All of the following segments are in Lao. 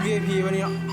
VIP ວັນນີ້ເນາະ.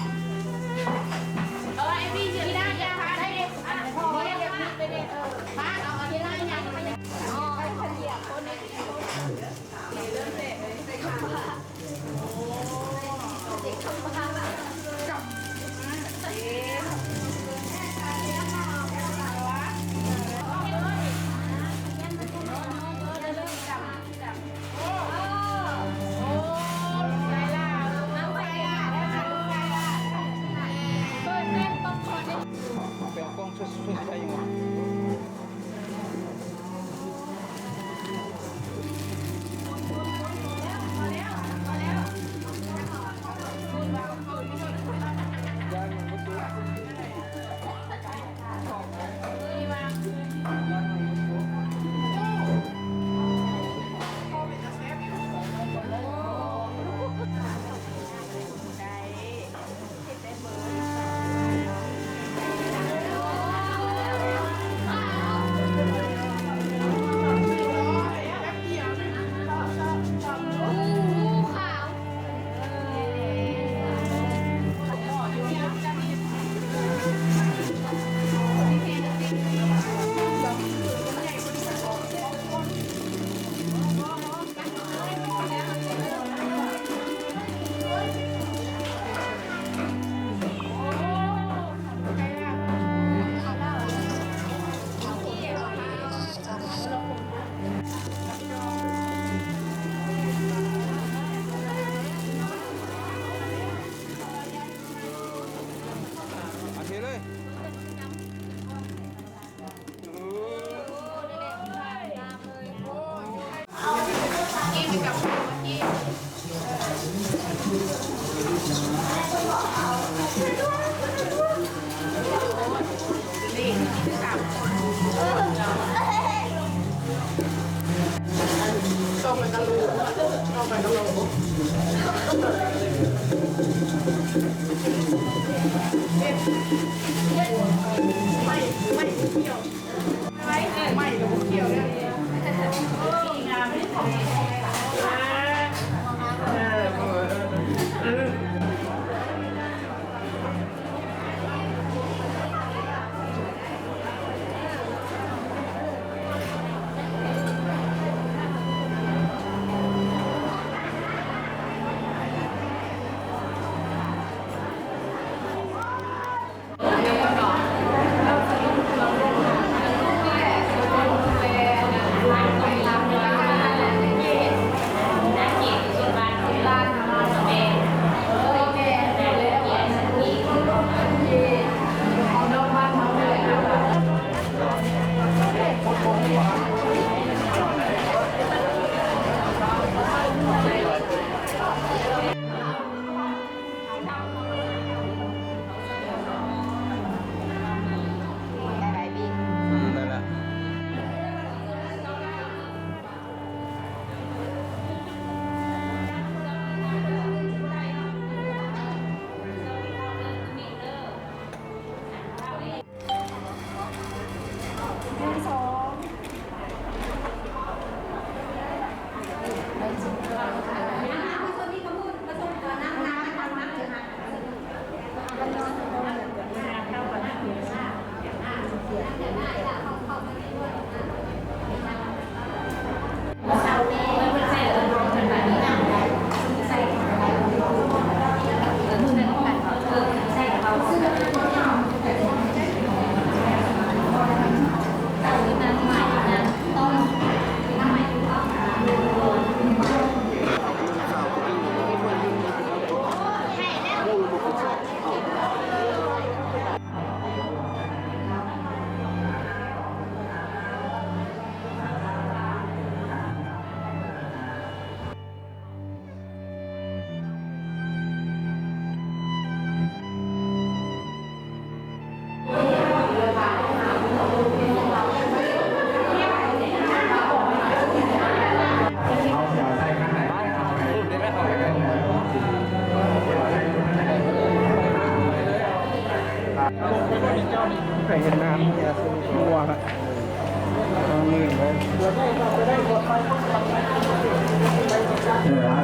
ໄປເຮັດງານເມື່ອຍ ເ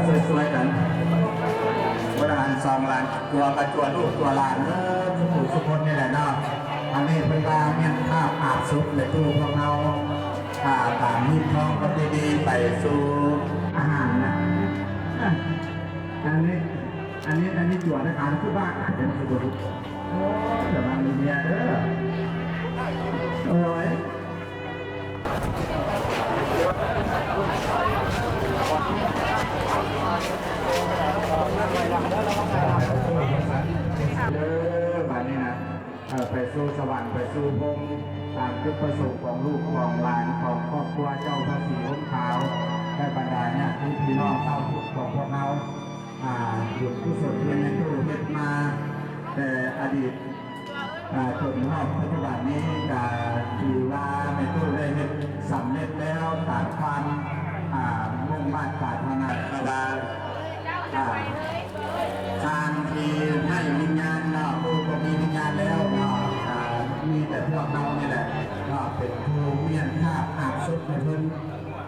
ອີ ຊ່ວຍໆກັນ ບໍ່ໄດ້ອ່ານ ສອງຫຼານ ຕົວກໍຕົວລູກຕົວຫຼານເອີ ທຸກຜູ້ທຸກຄົນນີ້ແຫຼະເນາະ. ອັນນີ້ເພິ່ນວ່າແມ່ນພາບອາບສົບແລະຕູ້ພວກເຮົາ ອ່າ ຕາມຮີດຄອງປະເພນີໄປສູ່ອາຫານນະ. ອັນນີ້ ອັນນີ້ ອັນນີ້ຕົວະນະຄະ ຄືບ້ານເປັນສຸບຸລຸດ. ໂອ້ຍ ລະວັງເມຍເດີ. ໂອ້ຍ ເດີ ບາດນີ້ນະ ເອີ ໄປສູ່ສະຫວັນ ໄປສູ່ພົມ ຕາມຈຸດປະສົງຂອງລູກຂອງຫຼານຂອງຄອບຄົວເຈົ້າພະສີຫົງຂາວ ແລະ ບັນດາຍາດຕິພີ່ນ້ອງຊາວພຸດຂອງພວກເຮົາ. ອ່າ ບຸນກຸສົນທີ່ແມ່ຕູ້ເຮັດມາແຕ່ອະດີດ ອ່າ ຈົນຮອດປັດຈຸບັນນີ້ ກະຖືວ່າແມ່ຕູ້ໄດ້ເຮັດສຳເລັດແລ້ວຕາມຄວາມ ອ່າ ມຸ່ງມາດປາດຖະໜາ. ເພາະວ່າ ອ່າ ທ່ານທີ່ໃຫ້ວິນຍານເນາະ ຜູ້ບໍ່ມີວິນຍານແລ້ວເນາະ ອ່າ ມີແຕ່ພວກເຮົານີ້ແຫຼະເນາະ ເປັນຜູ້ມ້ຽນພາບອາບສົບໃຫ້ເພິ່ນ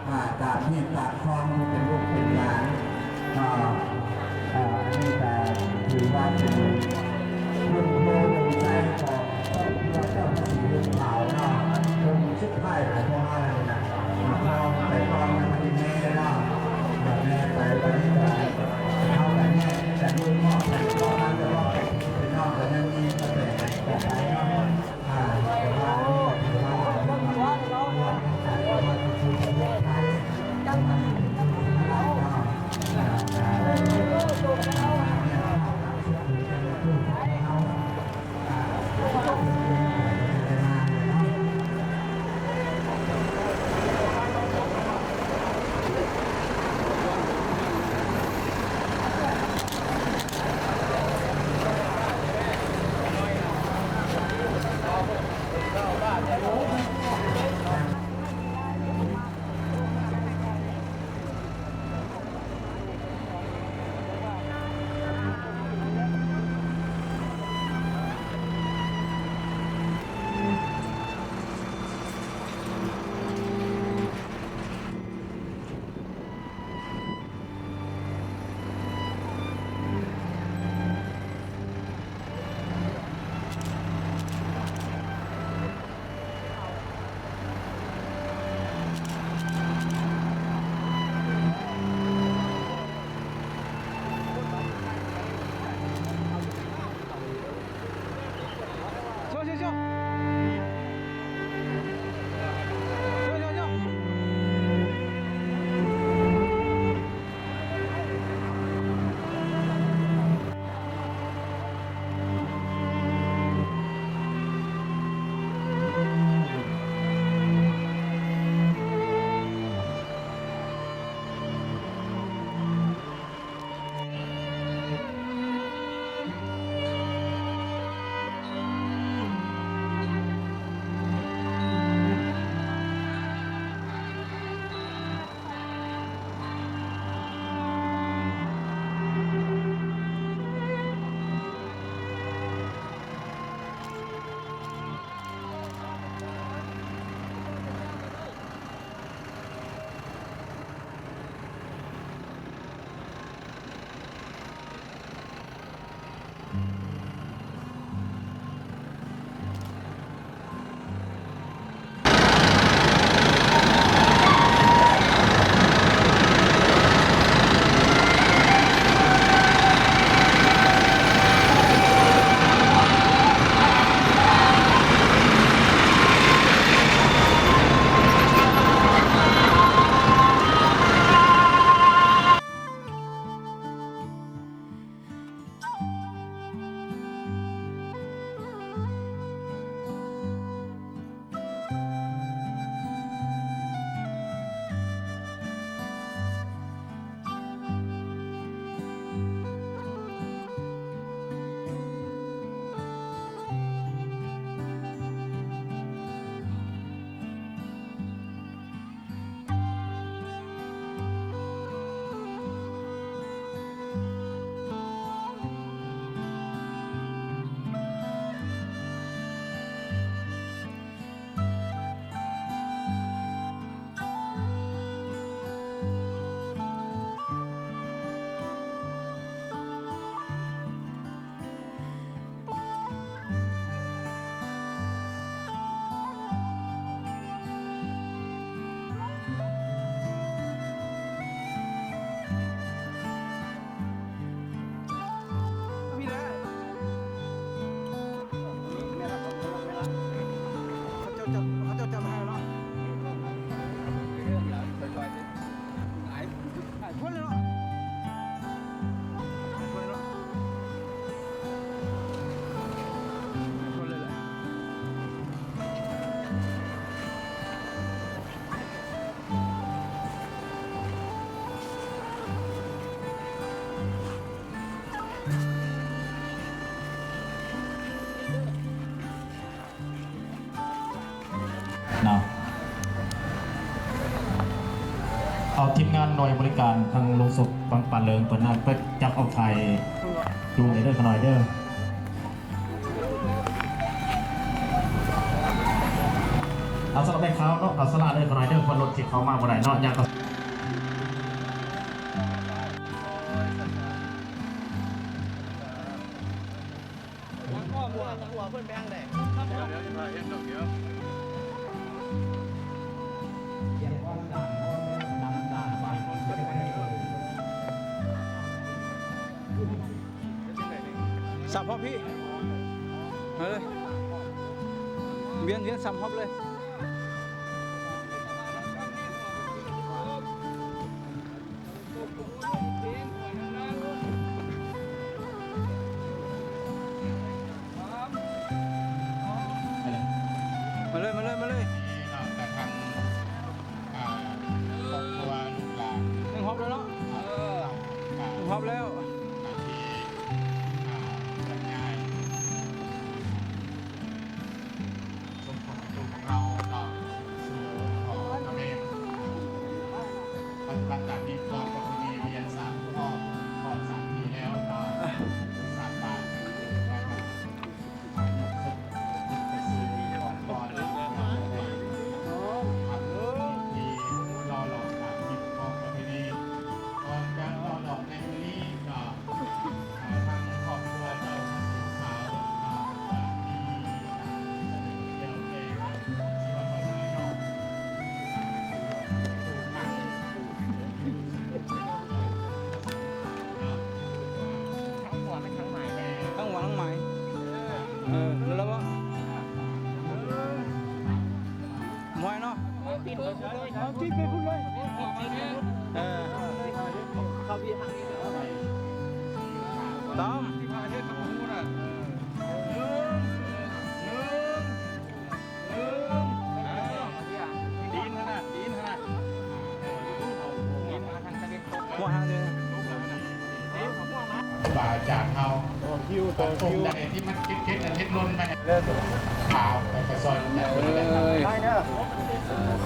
ອ່າ ຕາມຮີດຕາມຄອງ ເປັນລູກເປັນຫຼານເນາະ. ອ່າ ອັນນີ້ກະຖືວ່າເປັນຄຸນໂທລົງໃຊ້ຂອງຄອບຄົວເຈົ້າພະສີຫົງຂາວເນາະ ອົງສຸດທ້າຍຂອງພວກເຮົານີ້ນະ. ມາຄອງໄປກ່ອນນະ ບັດນີ້ແມ່ເນາະ ແມ່ໄປ ໜ່ວຍບໍລິການທາງໂລງສົບວັງປ່າເລີງ ເພິ່ນນະ ໄປຈັບເອົາໄຂ່ຈູງໃຫ້ເດີ ຂະນ້ອຍເດີ. ເອົາສຳລັບແມ່ຂາວເນາະ ເອົາສະຫຼາເດີ ຂະນ້ອຍເດີ ເພາະລົດຊິເຂົ້າມາບໍ່ໄດ້ເນາະ ຍ່າງເຂົ້າ ສາມຮອບພີ້ ເອີ ວຽນ ວຽນສາມຮອບເລີຍ. ມາເລີຍ ມາເລີຍ ມາເລີຍ ມາເລີຍ. ໜຶ່ງຮອບແລ້ວເນາະ ເອີ ໜຶ່ງຮອບແລ້ວ. ສົມພອງຕູ້ຂອງເຮົາເນາະ ສູ່ພໍ່ກັບແມ່ ປະຕິບັດຕາມຮີດຄອງປະເພນີວຽນສາມຮອບ ຮອບສາມທີແລ້ວເນາະ ສາມບາດນະຄັບ ຍົກສົບຂຶ້ນໄປສູ່ຂອງກ່ອນ ທີ່ລໍຫຼໍ່ຕາມຮີດຄອງປະເພນີ ກ່ອນຈະລໍຫຼໍ່ໃນມື້ນີ້ເນາະ. ອ່າ ທາງຄອບຄົວເຈົ້າສີຂາວ ອ່າ ຈະມີການສະເໜີກ່ຽວແກ່ກັບຊີວະພາວະນາເນາະ ອ່າ ທາງຫົວມັນທາງໝາຍ ທາງຫົວທາງໝາຍ ເອີ ແລ້ວບໍ່? ມວຍເນາະ ເອົາຈິກໄປພຸ້ນເລີຍ ເອີ ເຂົ້າພີ້ທາງນີ້ ຕາມ ຕີນຫັ້ນນະ ຕີນຫັ້ນນະ ຫົວຫາເດີ ຄູບາອາຈານເຮົາ ໂອ້ ຄິວຕໍ່ຄິວ ອັນອົງໃດທີ່ມັນເກັດໆ ອັນເຮັດຫຼົ່ນໄປ ຂາວໄປກະຊອຍ ເອີຍ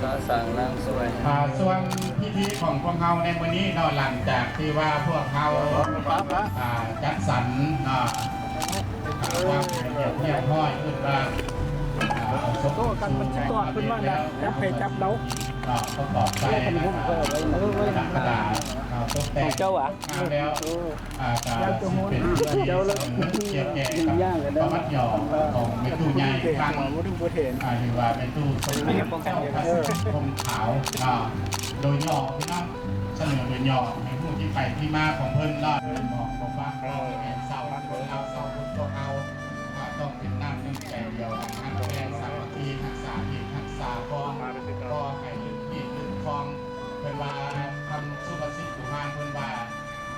ສາສ້າງນາງສວຍ. ອ່າ ສ່ວນພິທີຂອງພວກເຮົາໃນມື້ນີ້ເນາະ ຫຼັງຈາກທີ່ວ່າພວກເຮົາ ອ່າ ຈັດສັນເນາະ ອ່າ ຄວາມລະບຽບຮຽບຮ້ອຍ ເອີ້ນວ່າ ອ່າ ເອົາສົບສູ່ ຈັບໃຜຈັບລາວ ເນາະ ປະກອບໃສ່ ແລ້ວກໍ ອ່າ ປະດັບປະດາ ອ່າ ຕົກແຕ່ງ ເຈົ້າຫວາ? ງາມແລ້ວ ອ່າ ກະຊິເປັນພິທີສະເໜີກ່ຽວແກ່ກັບປະຫວັດຫຍໍ້ຂອງແມ່ຕູ້ໃຫຍ່ທາງ ອ່າ ຫຼືວ່າແມ່ຕູ້ສົມພອງເຈົ້າພະສີພົມຂາວ ອ່າ ໂດຍຫຍໍ້ພີ່ນ້ອງ ສະເໜີໂດຍຫຍໍ້ໃຫ້ຮູ້ທີ່ໄປທີ່ມາຂອງເພິ່ນເນາະ. ເພິ່ນບອກ ບໍ່ຟັງ ບໍ່ແມ່ນເຊົາ ຄົນລາວເຊົາ ຄົນພວກເຮົາ ອ່າ ຕ້ອງເປັນນ້ຳໜຶ່ງໃຈດຽວກັນ ຮັກແພງສາມັກຄີ ຮັກສາຮີດຮັກສາຄອງ ບໍ່ໃຫ້ລືມຮີດລືມຄອງ. ເພິ່ນວ່າ ຄຳສຸພາສິດບູຮານເພິ່ນວ່າ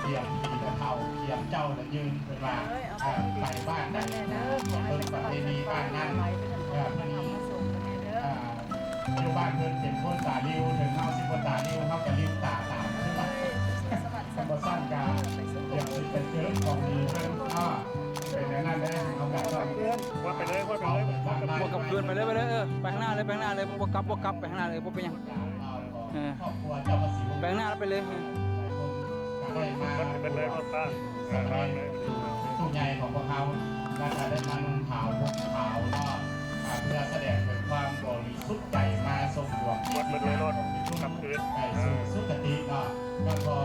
ກຽມຜີລະເຖົ້າ ກຽມເຈົ້າລະຍືນ ເພິ່ນວ່າ ເອີ ເອົາ ເອີ ໄປບ້ານໃດ ເບິ່ງປະເພນີບ້ານນັ້ນ ເອີ ເພິ່ນ ເອີ ຢູ່ບ້ານເພິ່ນເປັນຄົນຕາລິ້ວ ເຖິງເຮົາຊິບໍ່ຕາລິ້ວ ເຮົາກໍລິ້ວຕາຕາມຄືກັນ ບໍ່ຊັ້ນກໍຢາກຊິໄປເຈີຂອງດີເພິ່ນເນາະ ເປັນແນວນັ້ນເດ້. ເຮົາກໍຕ້ອງ ວ່າໄປເລີຍ ວ່າໄປເລີຍ ບໍ່ກັບຄືນ ໄປເລີຍ ໄປເລີຍ ເອີ ໄປຂ້າງໜ້າເລີຍ ໄປຂ້າງໜ້າເລີຍ ບໍ່ກັບ ບໍ່ກັບ ໄປຂ້າງໜ້າເລີຍ ບໍ່ເປັນຫຍັງ. ເອີ ໄປຂ້າງໜ້າໄປເລີຍ ໄປເລີຍ ລົດປ້າ ເອີ ທາງເລີຍ ຜູ້ໃຫຍ່ຂອງພວກເຮົາ ແລ້ວກໍໄດ້ມານຸ່ງຂາວ ນຸ່ງຂາວເນາະ ອ່າ ເພື່ອສະແດງເຖິງຄວາມບໍລິສຸດໃຈ ມາສົ່ງດວງວິນຍານຂອງແມ່ຕູ້ໄປສູ່ສຸຄະຕິເນາະ ແລ້ວກໍ